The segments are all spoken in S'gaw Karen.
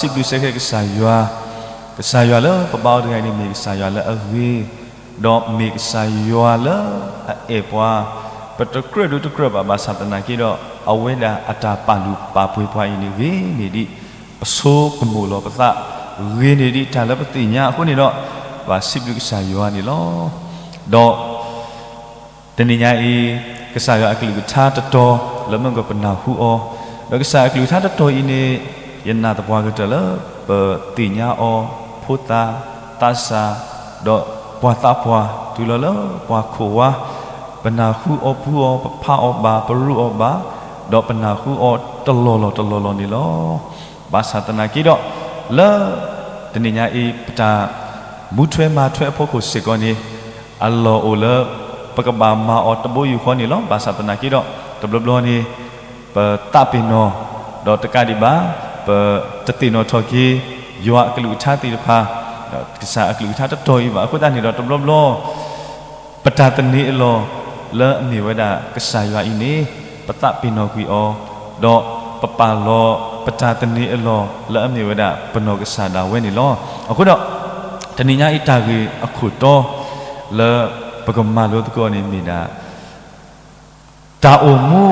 စံးဘျုးစ့ၢ်ကီးကစၢ်ယွၤ, ကစၢ်ယွၤလၢပဘါအီၤတဂၤအံၤန့ၣ် မ့ၢ်ကစၢ်ယွၤလၢအဂ့ၤ, ဒီးမ့ၢ်ကစၢ်ယွၤလၢအအဲၣ်ပှၤ, ပတကြၢးဒိတကြၢးဘၣ် ဘၣ်ဆၣ်သနာ်က့ဒီး အဝဲဒၣ်အတၢ်ပာ်လုၢ်ပာ်ပှ့ၤပှၤအံၤန့ၣ် ဂ့ၤန့ၢ်ဒံးပဆိကမိၣ်လီၤပသး, ဂ့ၤန့ၢ်ဒံးတၢ်လၢပသ့ၣ်ညါအဃိန့ၣ်ဒီး ဘၣ်စံးဘျုးကစၢ်ယွၤန့ၣ်လီၤ. ဒီး တနံၤညါအံၤ ကစၢ်ယွၤအကလုၢ်ကထါတတီၤ လၢမုၢ်ကပနၢ်ဟူအီၤ, ဒီးကစၢ်အကလုၢ်ကထါတတီၤအံၤန့ၣ် ယနာ်သပှၢ်ကတၢၢ်လၢ ပသ့ၣ်ညါအီၤ ဖိသၣ်, သးစၢ်, ဒီးပှၤသးပှၢ် တုၤလီၤလၢပှၤခိၣ်ဝါ, ပနၢ်ဟူအီၤပူအီၤ ပဖးအီၤဘၣ် ပရူးအီၤဘၣ်, ဒီးပနၢ်ဟူအီၤတလီၢ်လီၢ်တလီၢ်လီၢ်န့ၣ်လီၤ. ဘၣ်ဆၣ်သနာ်က့ဒီး လၢ တနံၤညါအံၤ ပတၢ်မူထွဲမၤထွဲအဖီခိၣ်စ့ၢ်ကီးန့ၣ် အလီၢ်အိၣ်လၢ ပကဘၣ်မၤအီၤတဘိယူၢ်ဃီန့ၣ်လီၤ. ဘၣ်ဆၣ်သနာ်က့ဒီး တဘျီဘျီန့ၣ် ပသးပ့ၤနီၣ်, ဒီးတကးဒံးဘၣ် ပတသ့ၣ်နီၣ်ထီၣ်က့ၤ ယွၤအကလုၢ်ကထါသ့ၣ်တဖၣ်, ကစၢ်အကလုၢ်ကထါတတီၤအံၤဘၣ်. အဃိသတးန့ၣ်ဒီး တဘျီဘျီ ပတၢ်သန့ၤအလီၢ် လၢအမ့ၢ်ဝဲဒၣ်ကစၢ်ယွၤအံၤန့ၣ် ပသးပ့ၤနီၣ်ကွံာ်အီၤ, ဒီးပပာ်လီၤပတၢ်သန့ၤအလီၢ် လၢအမ့ၢ်ဝဲဒၣ်ပနီၢ်ကစၢ်ဒၣ်ဝဲန့ၣ်လီၤ. အဃိဒီး တနံၤညါအံၤတၢ်ဂ့ၢ်အခိၣ်တီ လၢပကမၤလိသကိးန့ၣ်မ့ၢ်ဒၣ် တၢ်အိၣ်မူ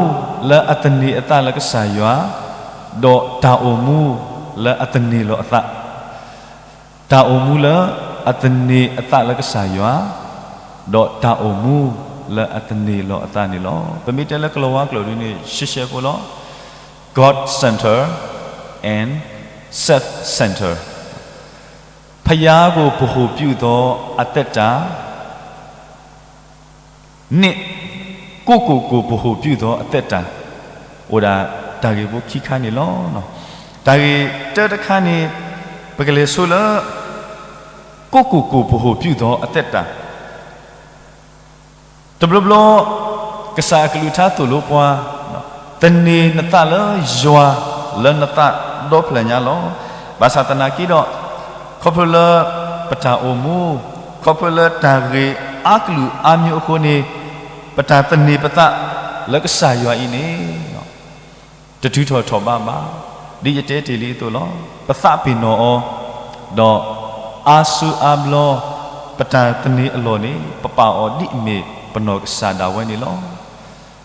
လၢအသန့ၤအသးလၢကစၢ်ယွၤ, ဒီးတၢ်အိၣ်မူလၢအသန့ၤလီၤအသး, တၢ်အိၣ်မူလၢအသန့ၤအသးလၢကစၢ်ယွၤ, ဒီးတၢ်အိၣ်မူလၢအသန့ၤလီၤအသးန့ၣ်လီၤ. ပမ့ၢ်တဲလၢကလီၤဝါကျိာ်ဒ်န့ၣ် ရှဲရှဲဖိလီၤ. God center and self center. ဘုရားကို ဗဟိုပြုသောအသက်တာ န့ၣ် ကိုယ့်ကိုယ်ကို ဗဟိုပြုသောအသက်တာ အိၣ်ဒၣ်တၢ်ဂ့ၢ်ဖိခံခါန့ၣ်လီၤ. တၢ်ဂ့ၢ်တၢတခါန့ၣ် ပကလဲၤဆိလၢ ကိုယ့်ကိုယ်ကို ဗဟိုပြုသောအသက်တာ တဘျီဘျီ ကစၢ်အကလုၢ်ကထါသိၣ်လိပှၤ သန့ၤနသးလၢယွၤ လၢနသးဒီဖျၢၣ်ညါလီၤ. ဘၣ်ဆၣ်သနာ်က့ဒီး ခီဖျိလၢပတၢ်အိၣ်မူ, ခီဖျိလၢတၢ်ဂ့ၢ်အါကလုာ်အါမျိုးအဃိန့ၣ် ပတၢ်သန့ၤပသးလၢကစၢ်ယွၤအံၤန့ၣ် တတုၤထီၣ်ထီၣ်ဘးဘၣ်. ဒ်ယတဲတ့ၢ်လံအသိးလီၤ. ပသးပ့ၤနီၣ်အီၤ, ဒီးအါစုအါဘျီ ပတၢ်သန့ၤအလီၢ်န့ၣ် ပပာ်အီၤဒ်အမ့ၢ်ပနီၢ်ကစၢ်ဒၣ်ဝဲန့ၣ်လီၤ.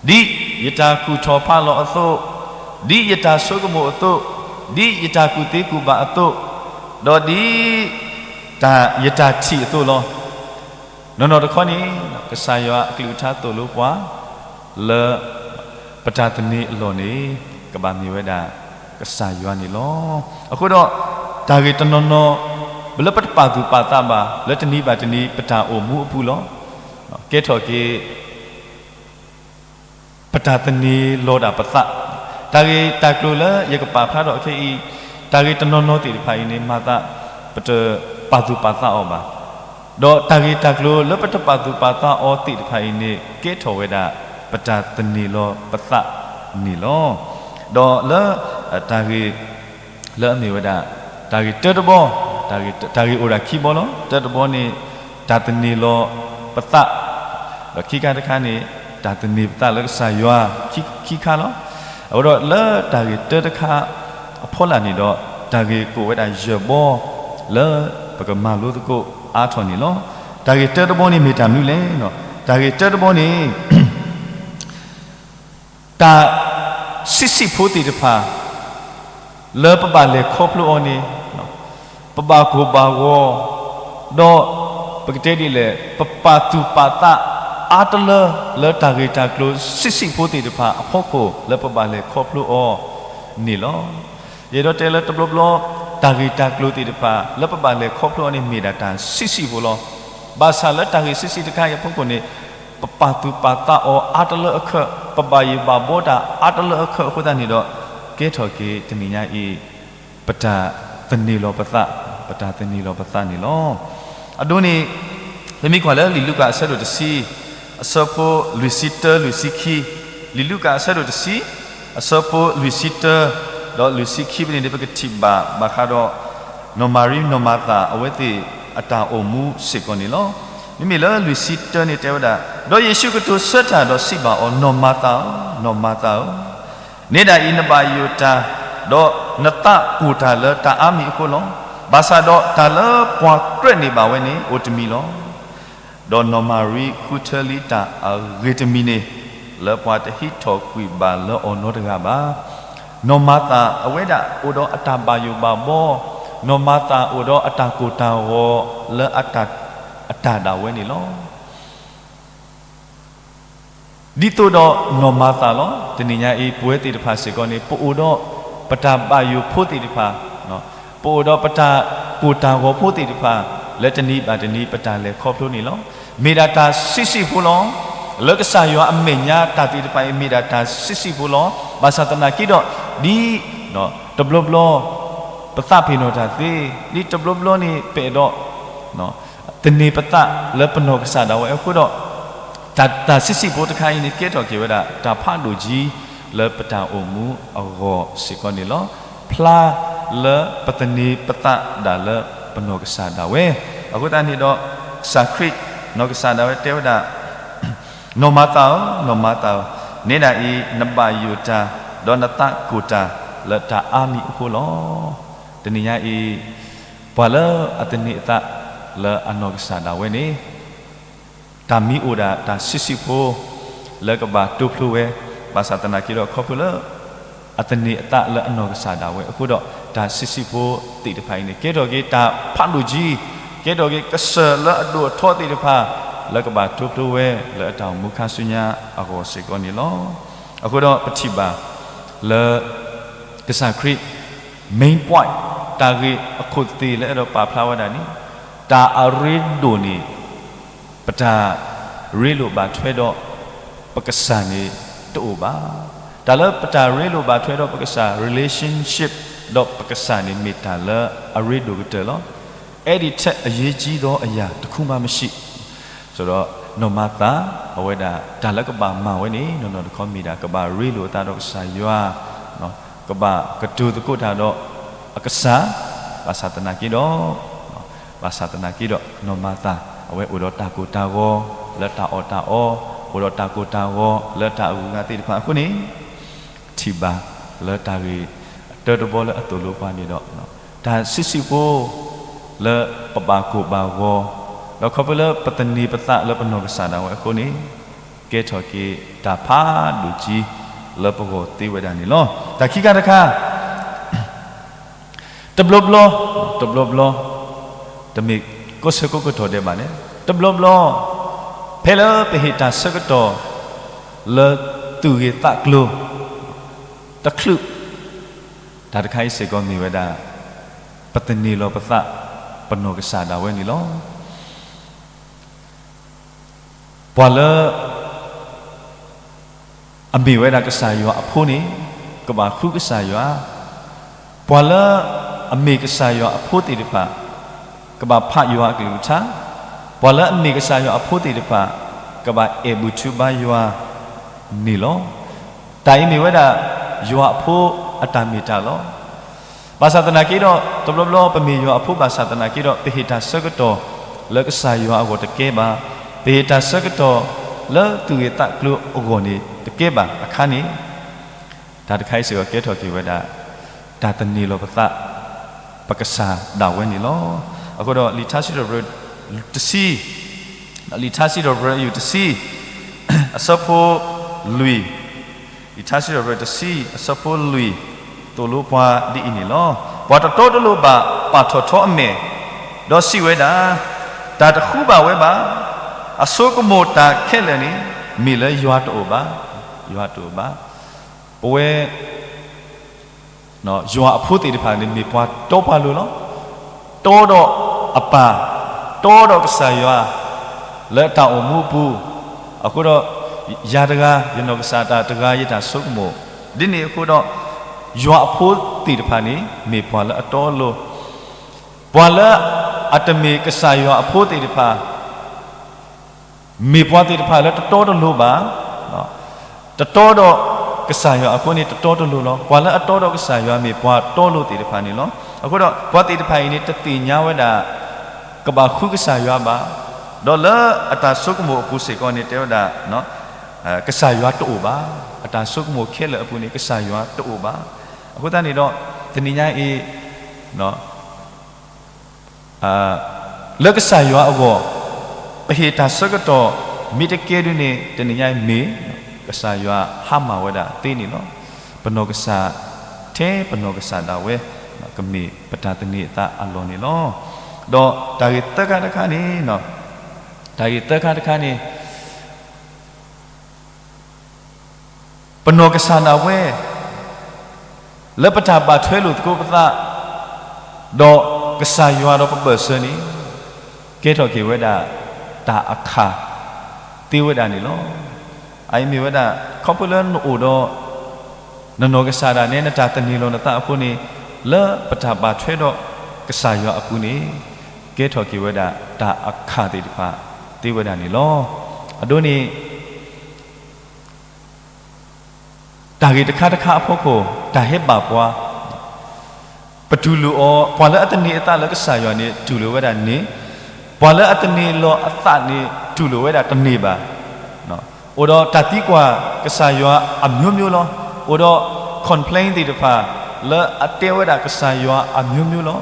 ဒ်ယတၢ်ကူၣ်ထီၣ်ဖးလီၤအသိး, ဒ်ယတၢ်ဆိကမိၣ်အသိး, ဒ်ယတၢ်ကူၣ်သ့ကူၣ်ဘၣ်အသိး, ဒီးဒ် တၢ်ယတၢ်ထံၣ်အသိးလီၤ. နီၢ်နီၢ်တခီန့ၣ် ကစၢ်ယွၤအကလုၢ်ကထါသိၣ်လိပှၤ လၢပတၢ်သန့ၤအလီၢ်န့ၣ် ကဘၣ်မ့ၢ်ဝဲဒၣ်ကစၢ်ယွၤန့ၣ်လီၤ. အဃိဒီး တၢ်ဂ့ၢ်တနီၤနီၤ ပလၢပတပာ်သူၣ်ပာ်သးဘၣ် လၢတနံၤဘၣ်တနံၤ ပတၢ်အိၣ်မူအပူၤလီၤ. ကဲထီၣ်က့ၤ ပတၢ်သန့ၤလီၤဒၣ်ပသး, တၢ်ဂ့ၢ်တၢ်ကျိၤလၢယကပာ်ဖျါထီၣ်ခဲအံၤ, တၢ်ဂ့ၢ်တနီၤနီၤသ့ၣ်တဖၣ်အံၤန့ၣ် မၤသးပတပာ်သူၣ်ပာ်သးအီၤဘၣ်. ဒီးတၢ်ဂ့ၢ်တၢ်ကျိၤလၢပတပာ်သူၣ်ပာ်သးအီၤသ့ၣ်တဖၣ်အံၤန့ၣ် ကဲထီၣ်ဝဲဒၣ် ပတၢ်သန့ၤလီၤပသးန့ၣ်လီၤ. ဒီးလၢ တၢ်ဂ့ၢ် လၢအမ့ၢ်ဝဲဒၣ် တၢ်ဂ့ၢ်တၢတဘီ, တၢ်ဂ့ၢ်အိၣ်ဒၣ်ခံဘီလီၤ. တၢတဘီန့ၣ် တၢ်သန့ၤလီၤပသး, ဒီးခံခါတခါန့ၣ် တၢ်သန့ၤပသးလၢကစၢ်ယွၤ ခံခါလီၤ. အဃိဒီးလၢတၢ်ဂ့ၢ်တၢတခါအဖီလာ်န့ၣ်ဒီး တၢ်ဂ့ၢ်ကအိၣ်ဝဲဒၣ်ယဲၢ်ဘီ လၢပကမၤလိသကိးအါထီၣ်န့ၣ်လီၤ. တၢ်ဂ့ၢ်တၢတဘီန့ၣ်မ့ၢ်တၢ်မနုၤလဲၣ်. တၢ်ဂ့ၢ်တၢတဘီန့ၣ် တၢ်ဆံးဆံးဖိသ့ၣ်တဖၣ် လၢပဘၣ်လဲၤခီဖျိအီၤန့ၣ် ပဘၣ်ကိၢ်ဘၣ်ဂီၤ, ဒီးပကတဲဒ်လဲၣ် ပပာ်သူၣ်ပာ်သးအါတလၢ လၢတၢ်ဂ့ၢ်တၢ်ကျိၤဆံးဆံးဖိသ့ၣ်တဖၣ်အဖီခိၣ် လၢပဘၣ်လဲၤခီဖျိအီၤန့ၣ်လီၤ. ယအဲၣ်ဒိးတဲလၢတဘျီဘျီ တၢ်ဂ့ၢ်တၢ်ကျိၤသ့ၣ်တဖၣ် လၢပဘၣ်လဲၤခီဖျိအီၤန့ၣ် မ့ၢ်ဒၣ်တၢ်ဆံးဆံးဖိလီၤ. ဘၣ်ဆၣ်လၢတၢ်ဂ့ၢ်ဆံးဆံးတခါအံၤအဖီခိၣ်န့ၣ် ပပာ်သူၣ်ပာ်သးအီၤအါတလၢအခၢး, ပဘၣ်ယိၣ်ဘၣ်ဘှီတၢ်အါတလၢအခၢးအဃိသတးန့ၣ်ဒီး ကဲထီၣ်က့ၤတနံၤညါအံၤ ပတၢ်သန့ၤလီၤပသး, ပတၢ်သန့ၤလီၤပသးန့ၣ်လီၤ. အဒိန့ၣ် ပမ့ၢ်ကွၢ်လၢလံာ်လူၤကၣ်အဆၢဒိၣ်တဆံ, အဆၢဖိလွံၢ်ဆံတၢ လွံၢ်ဆံခံ, လံာ်လူၤကၣ်အဆၢဒိၣ်တဆံ, အဆၢဖိလွံၢ်ဆံတၢ ဒီးလွံၢ်ဆံခံဖဲန့ၣ်န့ၣ် ပကထံၣ်ဘၣ်ဘၣ်ဃးဒီး နီၢ်မၤရံ နီၢ်မၤသၤ အဝဲသ့ၣ်အတၢ်အိၣ်မူစ့ၢ်ကီးန့ၣ်လီၤ. မ့မ့ၢ်လၢလွံၢ်ဆံတၢန့ၣ်တဲဝဲဒၣ်, ဒီးယ့ၣ်ၡူးကတိၤဆၢတၢ်ဒီးစံးဘၣ်အီၤ, နီၢ်မၤသၤဧၢ, နီၢ်မၤသၤဧၢ, န့ၣ်ဒၣ်အံၤနဘၣ်ယိၣ်တၢ်, ဒီး နသးကိၢ်တၢ်လၢတၢ်အါမံၤအဃိလီၤ. ဘၣ်ဆၣ်ဒီးတၢ်လၢပှၤကြၢးန့ၢ်ဘၣ်ဝဲန့ၣ် အိၣ်တမံၤလီၤ. ဒီးနီၢ်မၤရံဃုထၢလံတၢ်အဂ့ၤတမံၤန့ၣ် လၢပှၤတဟံးထီၣ်ကွံာ်ဘၣ်လၢအီၤနီတဂၤဘၣ်. နီၢ်မၤသၤအဝဲဒၣ်အိၣ်ဒီးအတၢ်ဘၣ်ယိၣ်ဘၣ်ဘီ, နီၢ်မၤသၤအိၣ်ဒီးအတၢ်ကိၢ်တၢ်ဂီၤလၢအတၢ်ဒၣ်ဝဲန့ၣ်လီၤ. ဒ်သိးဒီးနီၢ်မၤသၤလီၤ. တနံၤညါအံၤ ပဝဲသ့ၣ်တဖၣ်စ့ၢ်ကီးန့ၣ် ပအိၣ်ဒီးပတၢ်ဘၣ်ယိၣ်ဖိသ့ၣ်တဖၣ်, ပအိၣ်ဒီးပတၢ်ကိၢ်တၢ်ဂီၤဖိသ့ၣ်တဖၣ် လၢတနံၤဘၣ်တနံၤပတၢ်လဲၤခီဖျိန့ၣ်လီၤ. မ့ၢ်ဒၣ်တၢ်ဆံးဆံးဖိလီၤ. လၢကစၢ်ယွၤအမဲာ်ညါတၢ်သ့ၣ်တဖၣ်အံၤ မ့ၢ်ဒၣ်တၢ်ဆံးဆံးဖိလီၤ. ဘၣ်ဆၣ်သနာ်က့ဒီး ဒ်တဘျီဘျီ ပသးပ့ၤနီၣ်တၢ်သ့, ဒ်တဘျီဘျီန့ၣ် ပအဲၣ်ဒိး သန့ၤပသးလၢပနီၢ်ကစၢ်ဒၣ်ဝဲအဃိဒီး, တၢ် တၢ်ဆံးဆံးဖိတခါအံၤန့ၣ် ကဲထီၣ်က့ၤဝဲဒၣ် တၢ်ဖးဒိၣ်ကၠံ လၢပတၢ်အိၣ်မူအဂီၢ်စ့ၢ်ကီးန့ၣ်လီၤ. ဖျါလၢပသန့ၤပသးဒၣ်လၢပနီၢ်ကစၢ်ဒၣ်ဝဲ. အဃိသတးန့ၣ်ဒီး ကစၢ်ခရံာ် နီၢ်ကစၢ်ဒၣ်ဝဲတဲဝဲဒၣ် နီၢ်မၤသၤဧၢ, နီၢ်မၤသၤဧၢ, နဲဒၣ်အံၤ နဘၣ်ယိၣ်တၢ်, ဒီးနသးကိၢ်တၢ်လၢတၢ်အါမံၤအဃိလီၤ. တနံၤညါအံၤ ပှၤလၢအသန့ၤအသးလၢအနီၢ်ကစၢ်ဒၣ်ဝဲန့ၣ် တၢ်မ့ၢ်အိၣ်ဒၣ်တၢ်ဆံးဆံးဖိ လၢကဘၣ်တိဖျိဝဲ, ဘၣ်ဆၣ်သနာ်က့ဒီးခီဖျိလၢ အသန့ၤအသးလၢအနီၢ်ကစၢ်ဒၣ်ဝဲအဃိဒီး တၢ်ဆံးဆံးဖိသ့ၣ်တဖၣ်အံၤန့ၣ် ကဲထီၣ်က့ၤတၢ်ဖးဒိၣ်ကၠံ, ကဲထီၣ်က့ၤကစၢၢ်လၢအဒိၣ်အထီသ့ၣ်တဖၣ် လၢကဘၣ်တိဖျိဝဲ လၢအတၢ်အိၣ်မူခါဆူညါအဂီၢ်စ့ၢ်ကီးန့ၣ်လီၤ. အဃိဒီးပထံၣ်ဘၣ်လၢ ကစၢ်ခရံာ် main point တၢ်ဂ့ၢ်အခိၣ်သ့ၣ်လၢအဲၣ်ဒိးပာ်ဖျါဝဲဒၣ်န့ၣ် တၢ်အရ့ဒိၣ်န့ၣ် ပတၢ်ရ့လိာ်ဘၣ်ထွဲဒီးပကစၢ်န့ၣ်တအိၣ်ဘၣ်. တၢ်လၢပတၢ်ရ့လိာ်ဘၣ်ထွဲဒီးပကစၢ် relationship ဒီးပကစၢ်န့ၣ်မ့ၢ်တၢ်လၢအရ့ဒိၣ်ကတၢၢ်လီၤ. အဲဒီထက်အရေးကြီးသောအရာတစ်ခုမှမရှိ ဆိုတော့ နီၢ်မၤသၤ အဝဲဒၣ်တၢ်လၢကဘၣ်မၤဝဲန့ၣ် နီၢ်နီၢ်တခီမ့ၢ်ဒၣ် ကဘၣ်ရ့လိာ်အသးဒီးကစၢ်ယွၤ, ကဘၣ်ကတိၤသကိးတၢ်ဒီးအကစၢ်, ဘၣ်ဆၣ်သနာ်က့ဒီး, ဘၣ်ဆၣ်သနာ်က့ဒီး နီၢ်မၤသၤ အဝဲအိၣ်ဒီးတၢ်ကိၢ်တၢ်ဂီၤလၢတၢ်အီၣ်တၢ်အီ, အိၣ်ဒီးတၢ်ကိၢ်တၢ်ဂီၤလၢတၢ်အဂုၤအဂၤသ့ၣ်တဖၣ်အဃိန့ၣ် ထံၣ်ဘၣ်လၢတၢ်ဂ့ၢ်အတၢတဘီလၢအသိၣ်လိပှၤန့ၣ်ဒီး တၢ်ဆံးဆံးဖိ လၢပဘၣ်ကိၢ်ဘၣ်ဂီၤ, ဒီးခီဖျိလၢပသန့ၤပသးလၢပနီၢ်ကစၢ်ဒၣ်ဝဲအဃိန့ၣ် ကဲထီၣ်က့ၤတၢ်ဖးဒိၣ်ကၠံ လၢပဂီၢ်သ့ဝဲဒၣ်န့ၣ်လီၤ. တၢ်ခံခါတခါ တဘျီဘျီ, တဘျီဘျီ, တမ့ၢ်ကိးဆၢကိးကတီၢ်ဒဲးဘၣ်န့ၣ်, တဘျီဘျီ ဖဲလၢပဟ့ၣ်တၢ်ဆၢကတီၢ် လၢသူၣ်ဂ့ၢ်သးကျိၤ တချုး တၢ်တခါအံၤစ့ၢ်ကီးမ့ၢ်ဝဲဒၣ် ပသန့ၤလီၤပသး ပနီၢ်ကစၢ်ဒၣ်ဝဲန့ၣ်လီၤ. ပှၤလၢ အမ့ၢ်ဝဲဒၣ်ကစၢ်ယွၤအဖိန့ၣ် ကဘၣ်ဃုကစၢ်ယွၤ, ပှၤလၢအမ့ၢ်ကစၢ်ယွၤအဖိသ့ၣ်တဖၣ် ကဘၣ်ဖးယွၤအကလုၢ်ကထါ, ပှၤလၢအမ့ၢ်ကစၢ်ယွၤအဖိသ့ၣ်တဖၣ် ကဘၣ်အဲၣ်ဘူၣ်ထုဘါယွၤန့ၣ်လီၤ. တၢ်အံၤမ့ၢ်ဝဲဒၣ် ယွၤအဖိအတၢ်မ့ၢ်တၢ်လီၤ. ဘၣ်ဆၣ်သနာ်က့ဒီး တဘျီဘျီပမ့ၢ်ယွၤအဖိဘၣ်ဆၣ်သနာ်က့ဒီး ပဟ့ၣ်တၢ်ဆၢကတီၢ်လၢကစၢ်ယွၤအဂီၢ်တကဲဘၣ်, ပဟ့ၣ်တၢ်ဆၢကတီၢ်လၢသူၣ်ဂ့ၢ်သးကျိၤအဂီၢ်န့ၣ်တကဲဘၣ်အခါန့ၣ် တၢ်တခါအံၤစ့ၢ်ကီးကဲထီၣ်က့ၤဝဲဒၣ် တၢ်သန့ၤလီၤပသး ပကစၢ်ဒၣ်ဝဲန့ၣ်လီၤ. အဃိဒီး လံာ်ထါစံးထီၣ်ပတြၢၤတဆံ, လံာ်ထါစံးထီၣ်ပတြၢၤအယုၢ်တဆံ, အဆၢဖိလွံၢ်, လံာ်ထါစံးထီၣ်ပတြၢၤတဆံ အဆၢဖိလွံၢ်, သိၣ်လိပှၤဒ်အံၤန့ၣ်လီၤ. ပှၤတတီတလိၤဘၣ်ပာ်ထီၣ်ထီအမဲာ်, ဒီးစံးဝဲဒၣ်, တၢ်တဃုဘၣ်ဝဲဘၣ်. အဆိကမိၣ်တၢ်ခဲလၢာ်န့ၣ် မ့ၢ်လၢယွၤတအိၣ်ဘၣ်, ယွၤတအိၣ်ဘၣ်. ပဝဲ ယွၤအဖိသ့ၣ်တဖၣ်န့ၣ် မ့ၢ်ပှၤတီပှၤလိၤလီၤ. တီဒီးအပၢ်, တီဒီးကစၢ်ယွၤ လၢတၢ်အိၣ်မူအပူၤ, အဃိဒီး ယၤတဂၤ ယနီၢ်ကစၢ်တၢ်တဂၤ ယတၢ်ဆိကမိၣ်, ဒ်န့ၣ်အဃိဒီး ယွၤအဖိသ့ၣ်တဖၣ်န့ၣ် မ့ၢ်ပှၤလၢအတီအလိၤ, ပှၤလၢအတမ့ၢ်ကစၢ်ယွၤအဖိသ့ၣ်တဖၣ် မ့ၢ်ပှၤသ့ၣ်တဖၣ်လၢတတီတလိၤဘၣ်, တတီဒီးကစၢ်ယွၤအဃိန့ၣ် တတီတလိၤလီၤ. ပှၤလၢအတီဒီးကစၢ်ယွၤမ့ၢ်ပှၤတီလိၤသ့ၣ်တဖၣ်န့ၣ်လီၤ. အဃိဒီး ပှၤသ့ၣ်တဖၣ်အံၤန့ၣ် တသ့ၣ်ညါဝဲဒၣ် ကဘၣ်ဃုကစၢ်ယွၤဘၣ်, ဒီးလၢအတၢ်ဆိကမိၣ်အပူၤစ့ၢ်ကီးန့ၣ် တဲဝဲဒၣ် ကစၢ်ယွၤတအိၣ်ဘၣ်, အတၢ်ဆိကမိၣ်ခဲလၢာ်အပူၤန့ၣ် ကစၢ်ယွၤတအိၣ်ဘၣ်. အဃိသတးန့ၣ်ဒီး တနံၤညါအံၤ လၢကစၢ်ယွၤအဂီၢ် ပဟ့ၣ်တၢ်ဆၢကတီၢ် မ့ၢ်တကဲဒုန့ၣ် တနံၤညါအံၤမ့ၢ် ကစၢ်ယွၤဟါမၢ်ဝဲဒၣ်သ့န့ၣ်လီၤ. ပနီၢ်ကစၢ် ထဲပနီၢ်ကစၢ်ဒၣ်ဝဲ ကမ့ၢ်ပတၢ်သန့ၤအသးအလီၢ်န့ၣ်လီၤ. ဒီးတၢ်ဂ့ၢ်သၢခါတခါန့ၣ် တၢ်ဂ့ၢ်သၢခါတခါန့ၣ် ပနီၢ်ကစၢ်ဒၣ်ဝဲ လၢပတၢ်ဘၣ်ထွဲလိာ်သကိးပသး ဒီးကစၢ်ယွၤဒီးပဘၢၣ်စၢၤန့ၣ် ကဲထီၣ်က့ၤဝဲဒၣ် တၢ်အခၣ် သ့ဝဲဒၣ်န့ၣ်လီၤ. အအံၤမ့ၢ်ဝဲဒၣ် ခီဖျိလၢနအိၣ်ဒီး နနီၢ်ကစၢ်ဒၣ်နဲ နတၢ်သန့ၤလီၤနသးအဃိန့ၣ် လၢပတၢ်ဘၣ်ထွဲဒီးကစၢ်ယွၤအပူၤန့ၣ် ကဲထီၣ်က့ၤဝဲဒၣ် တၢ်အခၣ်သ့ၣ်တဖၣ် သ့ဝဲဒၣ်န့ၣ်လီၤ. အဒိန့ၣ် တၢ်ဂ့ၢ်တခါတခါအဖီခိၣ် တၢ်ဟဲဘၣ်ပှၤ ပတူၢ်လိာ်အီၤ ပှၤလၢအသန့ၤအသးလၢကစၢ်ယွၤန့ၣ် တူၢ်လိာ်ဝဲဒၣ်န့ၣ်, ပှၤလၢအသန့ၤလီၤအသးန့ၣ် တူၢ်လိာ်ဝဲဒၣ်တန့ၢ်ဘၣ်. အိၣ်ဒီးတၢ်သံကွၢ်ကစၢ်ယွၤအမျိုးမျိုးလီၤ. အိၣ်ဒီး complain သ့ၣ်တဖၣ် လၢအတဲဝဲဒၣ်ကစၢ်ယွၤအမျိုးမျိုးလီၤ.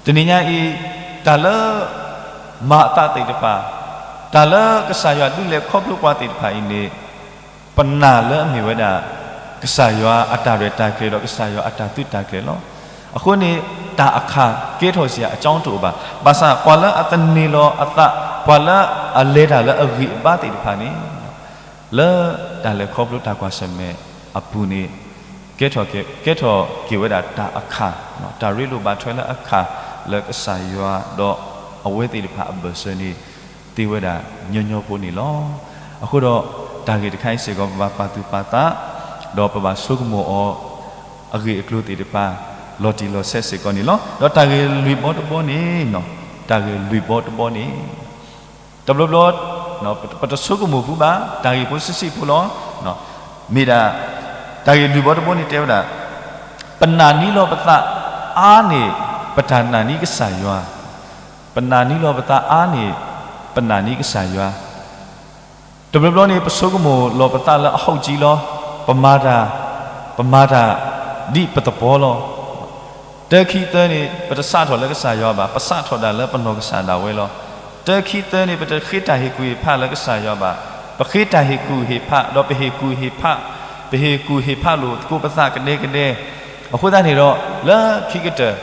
တနံၤညါအံၤ တၢ်လၢ မၤအသးသ့ၣ်တဖၣ်, တၢ်လၢကစၢ်ယွၤဒုးလဲၤခီဖျိပှၤသ့ၣ်တဖၣ်အံၤန့ၣ် ပနာ်လၢအမ့ၢ်ဝဲဒၣ် ကစၢ်ယွၤအတၢ်ရဲၣ်တၢ်ကျဲၤဒီးကစၢ်ယွၤအတၢ်သုးတၢ်ကျဲၤလီၤ. အဃိန့ၣ် တၢ်အခၣ်ကဲထီၣ်စရာအကြောင်းတအိၣ်ဘၣ်. ဘၣ်ဆၣ်ပှၤလၢအသန့ၤလီၤအသး, ပှၤလၢအလဲၤတၢ်လၢအဂံၢ်အဘါသ့ၣ်တဖၣ်န့ၣ် လၢတၢ်လဲၤခီဖျိတၢ်ကွၢ်ဆၢၣ်မဲာ်အပူၤန့ၣ် ကဲထီၣ်က့ၤဝဲဒၣ်တၢ်အခၣ်, တၢ်ရ့လိာ်ဘၣ်ထွဲလၢအခၣ်လၢကစၢ်ယွၤ ဒီးအဝဲသ့ၣ်တဖၣ်အဘၢၣ်စၢၤန့ၣ် သ့ဝဲဒၣ်ညီညီဖိန့ၣ်လီၤ. အဃိဒီး တၢ်ဂ့ၢ်တခါအံၤစ့ၢ်ကီး ပဘၣ်ပာ်သူၣ်ပာ်သး, ဒီးပဘၣ်ဆိကမိၣ်အီၤ အဂ့ၢ်အကျိၤသ့ၣ်တဖၣ် လီၤတံၢ်လီၤဆဲးစ့ၢ်ကီးန့ၣ်လီၤ. ဒီးတၢ်ဂ့ၢ်လွံၢ်ဘီတဘီန့ၣ်, တၢ်ဂ့ၢ်လွံၢ်ဘီတဘီန့ၣ် တဘျီဘျီ ပတဆိကမိၣ်ဖုးဘၣ် တၢ်ဂ့ၢ်ဖိဆံးဆံးဖိလီၤ. မ့ၢ်ဒၣ် တၢ်ဂ့ၢ်လွံၢ်ဘီတဘီန့ၣ်တဲဝဲဒၣ် ပနာ်န့ၢ်လီၤပသးအါန့ၢ် ပတၢ်နာ်န့ၢ်ကစၢ်ယွၤ, ပနာ်န့ၢ်လီၤပသးအါန့ၢ် ပနာ်န့ၢ်ကစၢ်ယွၤ တဘျီဘျီန့ၣ် ပဆိကမိၣ်လီၤပသးလၢအဟီၣ်ကၠံလီၤ, ပမၤတၢ်, ပမၤတၢ် ဒ်ပသဘီလီၤ. တၢခံသၢန့ၣ် ပတစးထီၣ်လၢကစၢ်ယွၤဘၣ်, ပစးထီၣ်ဒၣ်လၢပနီၢ်ကစၢ်ဒၣ်ဝဲလီၤ. တၢခံသၢန့ၣ် ပတဃ့တၢ်ဟ့ၣ်ကူၣ်ဟ့ၣ်ဖးလၢကစၢ်ယွၤဘၣ်, ပဃ့တၢ်ဟ့ၣ်ကူၣ်ဟ့ၣ်ဖး ဒီးပဟ့ၣ်ကူၣ်ဟ့ၣ်ဖး, ပဟ့ၣ်ကူၣ်ဟ့ၣ်ဖးလိာ်သကိးပသးကဒဲကဒဲ. အဃိသတးန့ၣ်ဒီး လၢခံကတၢၢ်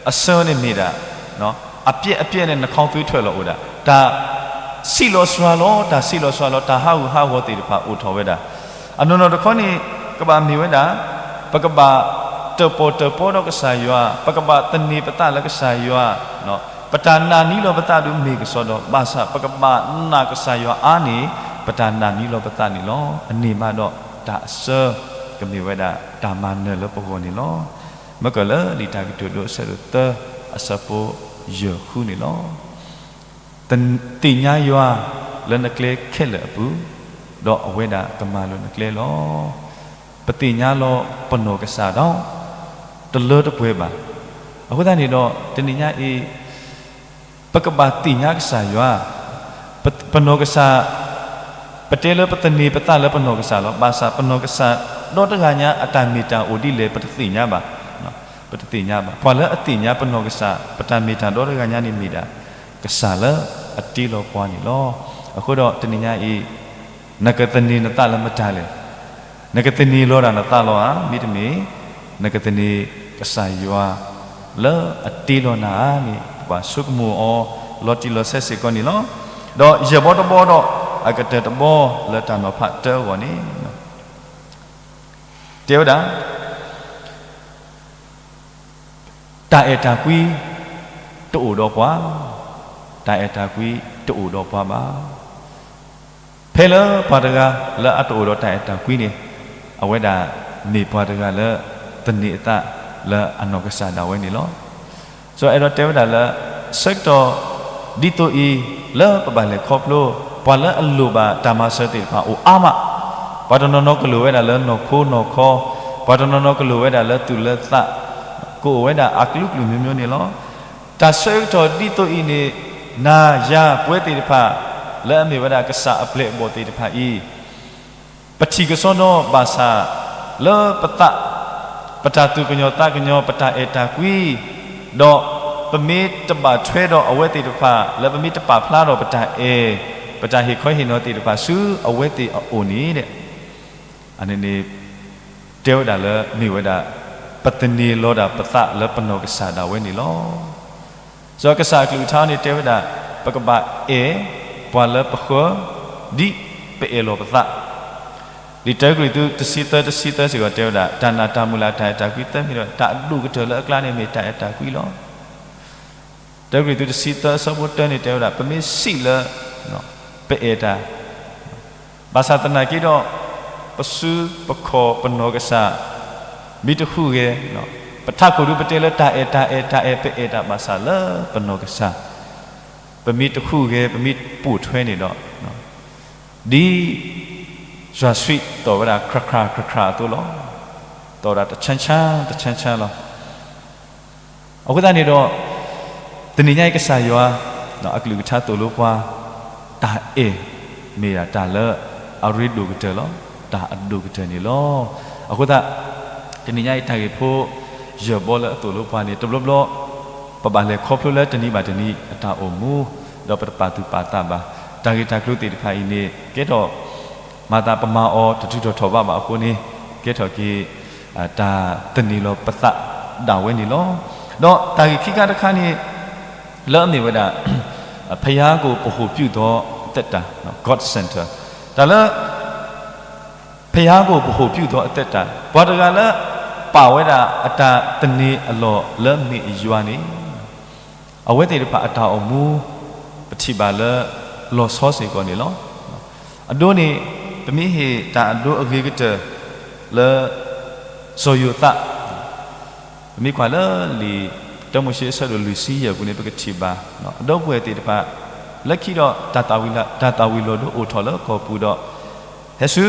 အဆၢန့ၣ်မ့ၢ်ဒၣ် အပျဲၢ်အပျဲၢ်န့ၣ် နခီသူထွဲလီၤအိၣ်ဒၣ် တၢ်ဆံးလီၤစှၤလီၤ, တၢ်ဆံးလီၤစှၤလီၤ, တၢ်ဟးဂူာ်ဟးဂီၤသ့ၣ်တဖၣ်အိၣ်ထီၣ်ဝဲဒၣ်. အနီၢ်နီၢ်တခီန့ၣ် ကဘၣ်မ့ၢ်ဝဲဒၣ် ပကဘၣ်တၢၣ်ပီၣ်တၢၣ်ပီဒီးကစၢ်ယွၤ, ပကဘၣ်သန့ၤပသးလၢကစၢ်ယွၤ, ပတၢ်နာ်န့ၢ်လီၤပသးဒုးမ့ၢ်ကစီဒီ, ဘၣ်ဆၣ်ပကဘၣ်နာ်ကစၢ်ယွၤအါန့ၢ် ပတၢ်နာ်န့ၢ်လီၤပသးန့ၣ်လီၤ. အန့ၣ်မးဒီးတၢ်အဆၢ ကမ့ၢ်ဝဲဒၣ်တၢ်မၤနၢၤလၢပဂီၢ်န့ၣ်လီၤ. မ့ၢ်ကလၢလံာ်တၢ်ကတိၤဒိအဆၢဒိၣ်သၢ အဆၢဖိယဲၢ်ဃုန့ၣ်လီၤ. သ့ၣ်ညါယွၤလၢနကျဲခဲလၢာ်အပူၤ, ဒီးအဝဲဒၣ်ကမၤလိာ်နကျဲလီၤ. ပသ့ၣ်ညါလီၤပနီၢ်ကစၢ်ဒီး တလၢတပှဲၤဘၣ်. အဃိသတးန့ၣ်ဒီး တနံၤညါအံၤ ပကဘၣ်သ့ၣ်ညါကစၢ်ယွၤ, ပနီၢ်ကစၢ်, ပတဲလၢပသန့ၤပသးလၢပနီၢ်ကစၢ်လီၤ. ဘၣ်ဆၣ်ပနီၢ်ကစၢ်ဒီတဂၤညါအတၢ်မ့ၢ်တၢ်အိၣ်ဒ်လဲၣ် ပတသ့ၣ်ညါဘၣ်. ပတသ့ၣ်ညါဘၣ်. ပှၤလၢအသ့ၣ်ညါပနီၢ်ကစၢ် ပတၢ်မ့ၢ်တၢ်ဒီတဂၤညါန့ၣ်မ့ၢ်ဒၣ် ကစၢ်လၢအတ့လီၤပှၤန့ၣ်လီၤ. အဃိဒီးတနံၤညါအံၤ နကသန့ၤနသးလၢမတၤလဲၣ်. နကသန့ၤလီၤဒၣ်နသးလီၤဧါ, မ့တမ့ၢ် နကသန့ၤကစၢ်ယွၤလၢအတ့လီၤနၤဧါန့ၣ် ပဘၣ်ဆိကမိၣ်အီၤ လီၤတံၢ်လီၤဆဲးစ့ၢ်ကီးန့ၣ်လီၤ. ဒီးယဲၢ်ဘီတဘီဒီး အကတၢၢ်တဘီလၢတၢ်နီၤဖးတၢအဂီၢ်န့ၣ် တဲဝဲဒၣ် တၢ်အဲၣ်တၢ်ကွံတအိၣ်ဒီးပှၤ, တၢ်အဲၣ်တၢ်ကွံတအိၣ်ဒီးပှၤဘၣ်. ဖဲလၢပှၤတဂၤလၢအတအိၣ်ဒီးတၢ်အဲၣ်တၢ်ကွံန့ၣ် အဝဲဒၣ်မ့ၢ်ပှၤတဂၤလၢ သန့ၤအသးလၢအနီၢ်ကစၢ်ဒၣ်ဝဲန့ၣ်လီၤ. စီၤအဲၣ်ဒိးတဲဝဲဒၣ်လၢ ဆၢကတီၢ်ဒ်သိးအံၤ လၢပဘၣ်လဲၤခီဖျိ ပှၤလၢအလိၣ်ဘၣ်တၢ်မၤစၢၤသ့ၣ်တဖၣ်အိၣ်အါမး, ပှၤတနီၤနီၤကလိၣ်ဝဲဒၣ်လၢနီၢ်ခိနီၢ်ခီ, ပှၤတနီၤနီၤကလိၣ်ဝဲဒၣ်လၢသူၣ်လၢသး, ကအိၣ်ဝဲဒၣ်အကလုာ်ကလုာ်မျိုးမျိုးန့ၣ်လီၤ. တၢ်ဆၢကတီၢ်ဒ်သိးအံၤန့ၣ် နၤယၤပဝဲသ့ၣ်တဖၣ် လၢအမ့ၢ်ဝဲဒၣ်ကစၢ်အပျဲၢ်အဘီၣ်သ့ၣ်တဖၣ်အံၤ ပထံၣ်ကစီဒီဘၣ်ဆၣ် လၢပသး ပတၢ်သူၣ်ကညီၤသးကညီၤ ပတၢ်အဲၣ်တၢ်ကွံ, ဒီးပမ့ၢ်တဘၣ်ထွဲဒီးအဝဲသ့ၣ်တဖၣ် လၢပမ့ၢ်တပာ်ဖျါဒီးပတၢ်အဲၣ် ပတၢ်ဟ့ၣ်ခီဟ့ၣ်နီၤသ့ၣ်တဖၣ်ဆူအဝဲသ့ၣ်အအိၣ်န့ၣ် အန့ၣ်န့ၣ် တဲဝဲဒၣ်လၢမ့ၢ်ဝဲဒၣ် ပသန့ၤလီၤဒၣ်ပသးလၢပနီၢ်ကစၢ်ဒၣ်ဝဲန့ၣ်လီၤ. စီၤကစၢ်အကလုၢ်ကထါန့ၣ်တဲဝဲဒၣ် ပကဘၣ်အဲၣ်ပှၤလၢပဃၢၤ ဒ်ပအဲၣ်လီၤပသး လံာ်တၢကရံၣ်သူး တဆံသၢ တဆံသၢစ့ၢ်ကီးတဲဝဲဒၣ် တၢ်နာ်တၢ်မုၢ်လၢ်တၢ်အဲၣ်တၢ်ကွံသၢမံၤဒီး တၢ်အဒိၣ်ကတၢၢ်လၢအကျါန့ၣ်မ့ၢ်တၢ်အဲၣ်တၢ်ကွံလီၤ. တၢကရံၣ်သူး တဆံသၢ အဆၢဖိတၢန့ၣ်တဲဝဲဒၣ် ပမ့ၢ်စံးလၢ ပအဲၣ်တၢ် ဘၣ်ဆၣ်သနာ်က့ဒီး ပစုပခီၣ်ပနီၢ်ကစၢ် မ့ၢ်တဟူးဂဲၤ, ပထးခိၣ်ဒုပတဲလၢတၢ်အဲၣ်တၢ်အဲၣ်တၢ်အဲၣ် ပအဲၣ်တၢ်ဘၣ်ဆၣ်လၢပနီၢ်ကစၢ် ပမ့ၢ်တဟူးဂဲၤ ပမ့ၢ်ပိာ်ထွဲန့ၣ်ဒီး ဒ်ယွၤဆှံသီၣ်ဝဲဒၣ်ခရၣ်ခရၣ်ခရၣ်ခရၣ်အသိးလီၤ. သီၣ်ဝဲဒၣ်တဆၣ်ဆၣ်တဆၣ်ဆၣ်လီၤ. အဃိသတးန့ၣ်ဒီး တနံၤညါအံၤကစၢ်ယွၤ အကလုၢ်ကထါသိၣ်လိပှၤ တၢ်အဲၣ် မ့ၢ်ဒၣ်တၢ်လၢအရ့ဒိၣ်ကတၢၢ်လီၤ. တၢ်အဒိၣ်ကတၢၢ်န့ၣ်လီၤ. အဃိသတး တနံၤညါအံၤတၢ်ဂ့ၢ်ဖိ ယဲၢ်ဘီလၢအသိၣ်လိပှၤန့ၣ် တဘျီဘျီ ပဘၣ်လဲၤခီဖျိလၢတနံၤဘၣ်တနံၤအတၢ်အိၣ်မူ ဒီးပတပာ်သူၣ်ပာ်သးဘၣ် တၢ်ဂ့ၢ်တၢ်ကျိၤသ့ၣ်တဖၣ်အံၤန့ၣ် ကဲထီၣ် မၤသးပမၤအီၤတထုးထီၣ်ထီၣ်ဘးဘၣ်အဃိန့ၣ် ကဲထီၣ်က့ၤ တၢ်သန့ၤလီၤပသးဒၣ်ဝဲန့ၣ်လီၤ. ဒီးတၢ်ဂ့ၢ်ခံခါတခါန့ၣ် လၢအမ့ၢ်ဝဲဒၣ် ဘုရားကို ဗဟိုပြုသောအသက်တာ God Center တၢ်လၢ ဘုရားကို ဗဟိုပြုသောအသက်တာ ပှၤတဂၤလၢ ပာ်ဝဲဒၣ်အတၢ်သန့ၤအလီၢ်လၢမ့ၢ်ယွၤန့ၣ် အဝဲသ့ၣ်တဖၣ်အတၢ်အိၣ်မူ ပထံၣ်ဘၣ်လၢ လီၤဆီစ့ၢ်ကီးန့ၣ်လီၤ. အဒိန့ၣ် ပမ့ၢ်ဟ့ၣ်တၢ်အဒိအဂ့ၤကတၢၢ်လၢ စီၤယိၤသး ပမ့ၢ်ကွၢ်လၢလံာ်တၢမိၤၡ့အဆၢဒိၣ်လွံၢ်ဆံယဲၢ်ပူၤန့ၣ် ပကထံၣ်ဘၣ် အဒီပုၢ်ဝဲၢ်သ့ၣ်တဖၣ် လၢခံဒီး တၢ်သၣ်ဝံၤလီၤဒိအိၣ်ထီၣ်လၢကီၢ်ပူၤဒီး ဟဲဆူ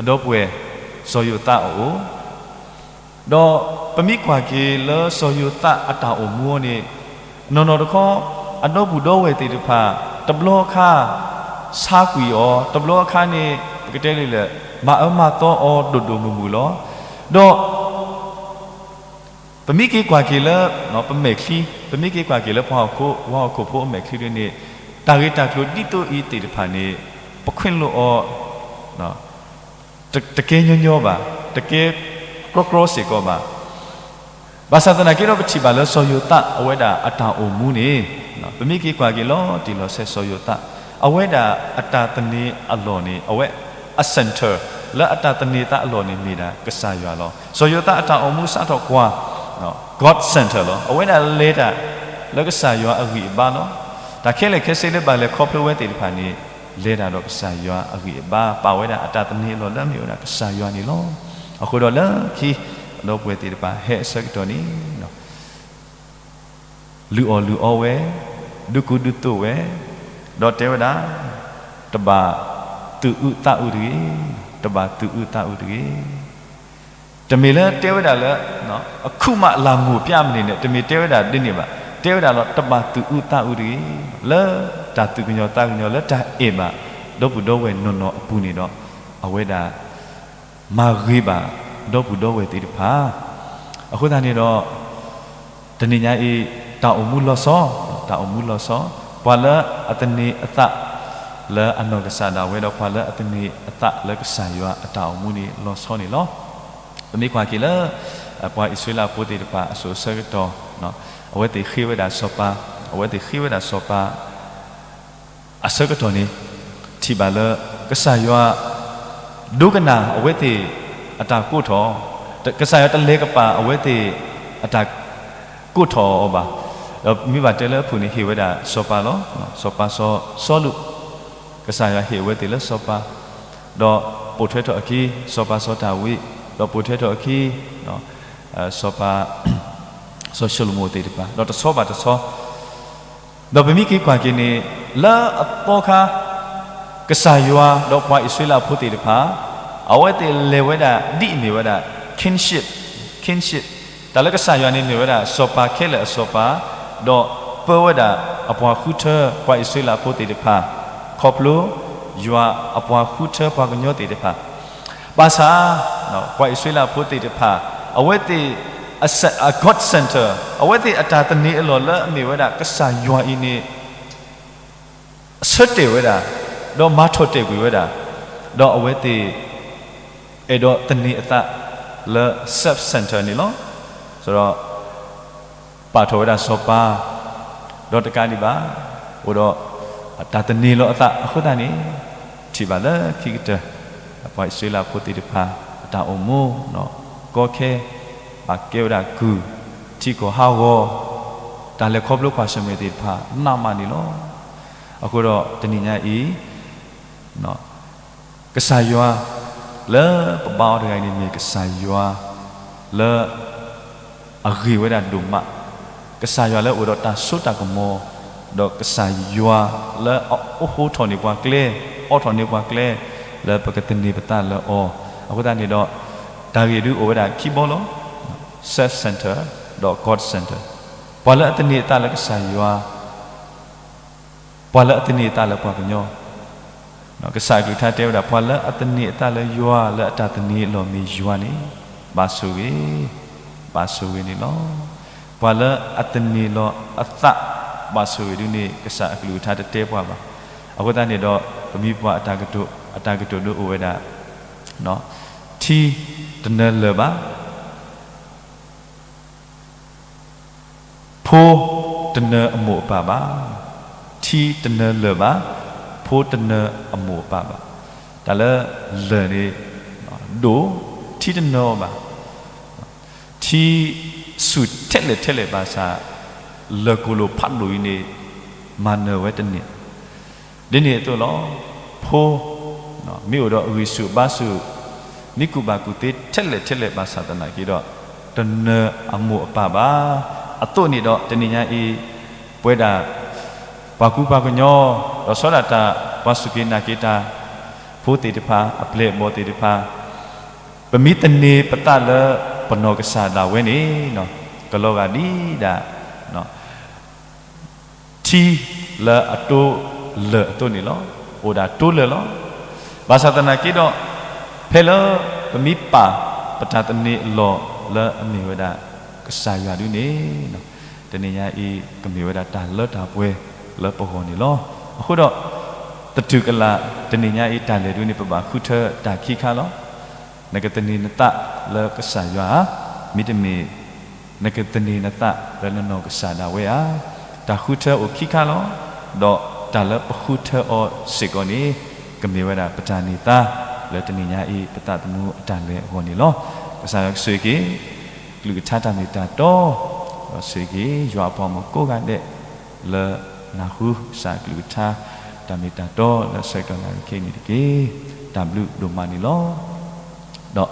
အဒီပုၢ်ဝဲၢ် စီၤယိၤသးအအိၣ် ဒီးပမ့ၢ်ကွၢ်က့ၤလၢစီၤယိၤသးအတၢ်အိၣ်မူန့ၣ် နီၢ်နီၢ်တခီ အဒီပုၢ်ဒီဝဲၢ်သ့ၣ်တဖၣ် တဘျီအခါ ဆါကွံာ်အီၤ တဘျီအခါန့ၣ် ပကတဲလံလၢ မၤအၢမၤသီအီၤဒိၣ်ဒိၣ်မုၢ်မုၢ်လီၤ. ဒီး ပမ့ၢ်က့ၤကွၢ်က့ၤလၢ ပမဲာ်ချံ ပမ့ၢ်က့ၤကွၢ်က့ၤလၢပှၤဟီၣ်ခိၣ် ပှၤဟီၣ်ခိၣ်ဖိအမဲာ်ချံဒ်န့ၣ် တၢ်ဂ့ၢ်တၢ်ကျိၤဒ်သိးအံၤသ့ၣ်တဖၣ်န့ၣ် ပခွင့်လွှတ်အီၤ တကဲညီညီဘၣ်, တကဲကြီကြီစ့ၢ်ကီးဘၣ်. ဘၣ်ဆၣ်သနာ်က့ဒီး ပထံၣ်ဘၣ်လၢစီၤယိၤသးအဝဲဒၣ်အတၢ်အိၣ်မူန့ၣ် ပမ့ၢ်က့ၤကွၢ်က့ၤလီၤတံၢ်လီၤဆဲးစီၤယိၤသး အဝဲဒၣ်အတၢ်သန့ၤအလီၢ်န့ၣ် အဝဲအ center လၢအတၢ်သန့ၤသးအလီၢ်န့ၣ်မ့ၢ်ဒၣ်ကစၢ်ယွၤလီၤ. စီၤယိၤသးအတၢ်အိၣ်မူစးထီၣ်ကွၢ် God center လီၤ. အဝဲဒၣ်လဲၤတၢ်လၢကစၢ်ယွၤအဂံၢ်အဘါလီၤ. တၢ်ခဲလၢာ်ခဲဆ့လၢဘၣ်လဲၤခီဖျိဝဲသ့ၣ်တဖၣ်န့ၣ် လဲၤတၢ်ဒီးကစၢ်ယွၤအဂံၢ်အဘါ ပာ်ဝဲဒၣ်အတၢ်သန့ၤအလီၢ်လၢအမ့ၢ်ဝဲဒၣ်ကစၢ်ယွၤန့ၣ်လီၤ. အဃိဒီးလၢခံ အဒီပုၢ်ဝဲၢ်သ့ၣ်တဖၣ်ဟဲအဆၢကတီၢ်န့ၣ် လုၢ်အီၣ်လုၢ်အီဝဲ, ဒုးကူဒုးသိးဝဲ, ဒီးတဲဝဲဒၣ်, တဘၣ်သူၣ်အုးသးအုးတဂ့ၤ, တဘၣ်သူၣ်အုးသးအုးတဂ့ၤ. တမ့ၢ်လၢတဲဝဲဒၣ်လၢ အခုမှလာငိုပြမနုၤန့ၣ် တမ့ၢ်တဲဝဲဒၣ်ဒ်န့ၣ်ဘၣ်. တဲဝဲဒၣ်လီၤ တဘၣ်သူၣ်အုးသးအုးတဂ့ၤ. လၢတၢ်သူၣ်ကညီၤသးကညီၤ လၢတၢ်အဲၣ်ဘၣ် ဒီပုၢ်ဒီဝဲၢ်နီၢ်နီၢ်အပူၤန့ၣ်ဒီး အဝဲဒၣ် မၤဂ့ၤဘၣ် ဒီပုၢ်ဒီဝဲၢ်သ့ၣ်တဖၣ်. အဃိသတးန့ၣ်ဒီး တနံၤညါအံၤ တၢ်အိၣ်မူလီၤဆီ, တၢ်အိၣ်မူလီၤဆီ, ပှၤလၢအသန့ၤအသးလၢအနီၢ်ကစၢ်ဒၣ်ဝဲဒီး ပှၤလၢအသန့ၤအသးလၢကစၢ်ယွၤအတၢ်အိၣ်မူန့ၣ်လီၤဆီန့ၣ်လီၤ. ပမ့ၢ်ကွၢ်က့ၤလၢ ပှၤအံၣ်စရ့လးဖိသ့ၣ်တဖၣ်အစိၤအဆၢကတီၢ် အဝဲသ့ၣ်ဃ့ဝဲဒၣ်စီၤပၤ, အဝဲသ့ၣ်ဃ့ဝဲဒၣ်စီၤပၤ အဆၢကတီၢ်န့ၣ် ထံၣ်ဘၣ်လၢ ကစၢ်ယွၤ ဒိကနၣ်အဝဲသ့ၣ်အတၢ်ကိးထီၣ်, ကစၢ်ယွၤတလဲၤကပၤအဝဲသ့ၣ်အတၢ်ကိးထီၣ်အီၤဘၣ်. ဒီးမ့ၢ်ဘၣ်တဲလၢအဖုၣ်န့ၣ် ဟ့ၣ်ဝဲဒၣ်စီၤပၤလီၤ. စီၤပၤစီၤစီလူး, ကစၢ်ယွၤဟ့ၣ်အဝဲသ့ၣ်လၢစီၤပၤ, ဒီးပိာ်ထွဲထီၣ်အခံ စီၤပၤစီၤဒၤဝံး, ဒီးပိာ်ထွဲထီၣ်အခံ စီၤပၤ စီၤၡလိၤမိၣ်သ့ၣ်တဖၣ် ဒီးတဆီဘၣ်တဆီ ဒီးပမ့ၢ်က့ၤကွၢ်က့ၤန့ၣ် လၢအသီခါ ကစၢ်ယွၤဒီးပှၤအံၣ်စရ့လးဖိသ့ၣ်တဖၣ် အဝဲသ့ၣ်လဲၤဝဲဒၣ်ဒ်အမ့ၢ်ဝဲဒၣ် kinship, kinship တၢ်လၢကစၢ်ယွၤန့ၣ်မ့ၢ်ဝဲဒၣ်စီၤပၤခဲလၢာ်အစီၤပၤ, ဒီးပၢဝဲဒၣ်အပှၤဃုထၢပှၤအံၣ်စရ့လးဖိသ့ၣ်တဖၣ် ခီဖျိ ယွၤအပှၤဃုထၢပှၤကညီသ့ၣ်တဖၣ် ဘၣ်ဆၣ် ပှၤအံၣ်စရ့လးဖိသ့ၣ်တဖၣ် အဝဲသ့ၣ်အ God center, အဝဲသ့ၣ်အတၢ်သန့ၤအလီၢ်လၢအမ့ၢ်ဝဲဒၣ်ကစၢ်ယွၤအံၤန့ၣ် အဆၢတဲာ်ဝဲဒၣ်, ဒီးမၤထီၣ်တဲာ်ကွံာ်ဝဲဒၣ်, ဒီးအဝဲသ့ၣ် အဲၣ်ဒိးသန့ၤအသးလၢ self center န့ၣ်လီၤ. ဆိုတော့ ပာ်ထီၣ်ဝဲဒၣ်စီၤပၤ, ဒီးတကးဒံးဘၣ်, အိၣ်ဒီးတၢ်သန့ၤလီၤအသးအဃိသတးန့ၣ်, ထံၣ်ဘၣ်လၢခံကတၢၢ် ပှၤအံၣ်စရ့လးဖိသ့ၣ်တဖၣ် အတၢ်အိၣ်မူ, ကီခဲ, ဘၣ်ကဲဝဲဒၣ်ကုၢ်, ထံကီၢ်ဟးဂီၤ, တၢ်လဲၤခီဖျိကွၢ်ဆၢၣ်မဲာ်သ့ၣ်တဖၣ် နးမးန့ၣ်လီၤ. အဃိဒီးတနံၤညါအံၤ ကစၢ်ယွၤလၢပဘါအီၤတဂၤအံၤန့ၣ် မ့ၢ်ကစၢ်ယွၤလၢအဂ့ၤဝဲဒၣ်ဒိၣ်မး, ကစၢ်ယွၤလၢအိၣ်ဒီးတၢ်စိတၢ်ကမီၤ, ဒီးကစၢ်ယွၤလၢအအိၣ်ဃိထီၣ်န့ၢ်ပှၤကျဲ, အိးထီၣ်န့ၢ်ပှၤကျဲ, လၢပကသန့ၤပသးလၢအီၤ. အဃိသတးန့ၣ်ဒီး တၢ်ဂ့ၢ်ဒုးအိၣ်ဝဲဒၣ်ခံဘီလီၤ. Self center ဒီး God center, ပှၤလၢအသန့ၤအသးလၢကစၢ်ယွၤ ပှၤလၢအသန့ၤအသးလၢပှၤကညီ, ကစၢ်အကလုၢ်ကထါတဲဝဲဒၣ် ပှၤလၢအသန့ၤအသးလၢယွၤ လၢအတၢ်သန့ၤအလီၢ်မ့ၢ်ယွၤန့ၣ် ဘၣ်ဆိၣ်ဂ့ၤ, ဘၣ်ဆိၣ်ဂ့ၤန့ၣ်လီၤ. ပှၤလၢအသန့ၤလီၤအသး ဘၣ်ဆိၣ်ဂ့ၤဒုန့ၣ် ကစၢ်အကလုၢ်ကထါတတဲပှၤဘၣ်. အဃိသတးန့ၣ်ဒီး ပမ့ၢ်ပှၤအတၢ်ကတိၤ အတၢ်ကတိၤဒုးအိၣ်ဝဲဒၣ်, ထံတနၢၤလၢၤဘၣ် ဖိတနၢၤအမိၢ်အပၢ်ဘၣ်. ထံတနၢၤလၢၤဘၣ်, ဖိတနၢၤအမိၢ်အပၢ်ဘၣ်. တၢ်လၢလၢၢ်န့ၣ် ဒိၣ်, ထံတနၢၤအီၤဘၣ်. ထံဆူၣ်ထဲလဲၣ်ထဲလဲၣ်ဘၣ်ဆၣ် လၢၢ်ကိၣ်လိၣ်ဖးဒိၣ်အံၤန့ၣ် မၤနၢၤဝဲတန့ၢ် ဒ်န့ၣ်အသိးလီၤ. ဖိ မ့ၢ်အိၣ်ဒီးအဂံၢ်ဆူၣ်အဘါဆူၣ်, မ့ၢ်ကူၣ်ဘၣ်ကူၣ်သ့ထဲလဲၣ်ထဲလဲၣ်ဘၣ်ဆၣ်သနာ်က့ဒီး တနၢၤအမိၢ်အပၢ်ဘၣ်. အသိးန့ၣ်ဒီးတနံၤညါအံၤ ပဝဲဒၣ် ပှၤကူပှၤကညီ ဒီးဆီဒၣ်တၢ် ပှၤစူၢ်က့ၤနာ်က့ၤတၢ် ဖိသ့ၣ်တဖၣ် အပျဲၢ်အဘီၣ်သ့ၣ်တဖၣ် ပမ့ၢ်သန့ၤပသးလၢပနီၢ်ကစၢ်ဒၣ်ဝဲန့ၣ် ကလီၤဂာ်ဒ်ဒၣ် ထံလၢအတိလၢၢ်အသိးန့ၣ်လီၤ. အိၣ်ဒၣ်တိလၢၢ်လီၤ. ဘၣ်ဆၣ်သနာ်က့ဒီး ဖဲလၢပမ့ၢ်ပာ်ပတၢ်သန့ၤအလီၢ်လၢအမ့ၢ်ဝဲဒၣ် ကစၢ်ယွၤဒုန့ၣ် တနံၤညါအံၤ ကမ့ၢ်ဝဲဒၣ်တၢ်လၢတၢ်ပှဲၤလၢပဂီၢ်န့ၣ်လီၤ. အဃိဒီး သတူၢ်ကလာ် တနံၤညါအံၤ တၢ်လဲၤဒုန့ၣ် ပဘၣ်ဃုထၢတၢ်ခံခါလီၤ. နကသန့ၤနသးလၢကစၢ်ယွၤဧါ, မ့တမ့ၢ် နကသန့ၤနသးလၢနနီၢ်ကစၢ်ဒၣ်ဝဲဧါ. တၢ်ဃုထၢအိၣ်ခံခါလီၤ. ဒီးတၢ်လၢပဃုထၢအီၤစ့ၢ်ကီးန့ၣ် ကမ့ၢ်ဝဲဒၣ်ပတၢ်န့ၢ်သါ လၢတနံၤညါအံၤ ပသးသမူအတၢ်လဲၤအဂီၢ်န့ၣ်လီၤ. ကစၢ်ယွၤကဆိၣ်ဂ့ၤက့ၤ ကလုၢ်ကထါတၢ်မ့ၢ်တၢ်တီ, ဒီးဆိၣ်ဂ့ၤက့ၤ ယွၤအပှၤဂီၢ်မုၢ်ကိးဂၤဒဲး လၢနၢ်ဟူကစၢ်ကလုၢ်ကထါ တၢ်မ့ၢ်တၢ်တီ လၢဆၢကတီၢ်နၣ်ရံၣ်ခဲအံၤန့ၣ်တက့ၢ်. တၢ်ဘျုးဒိၣ်မးန့ၣ်လီၤ. ဒီး